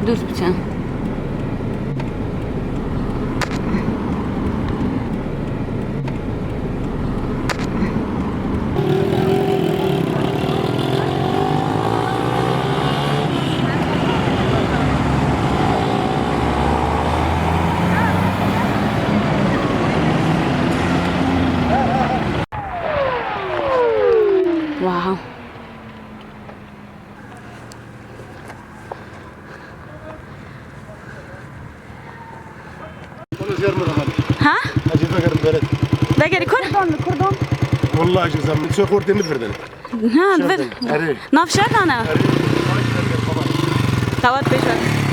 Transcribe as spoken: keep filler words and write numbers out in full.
Dûr biçe. Wow. Ha? Ecê vegerim beret. Vegerî kur? Kurdan, kurdan. Wallah ecê zam. Min çe xortê min virdin. Ha, vir. Erê. Nav şer dana. Erê. Tawat pêş ver.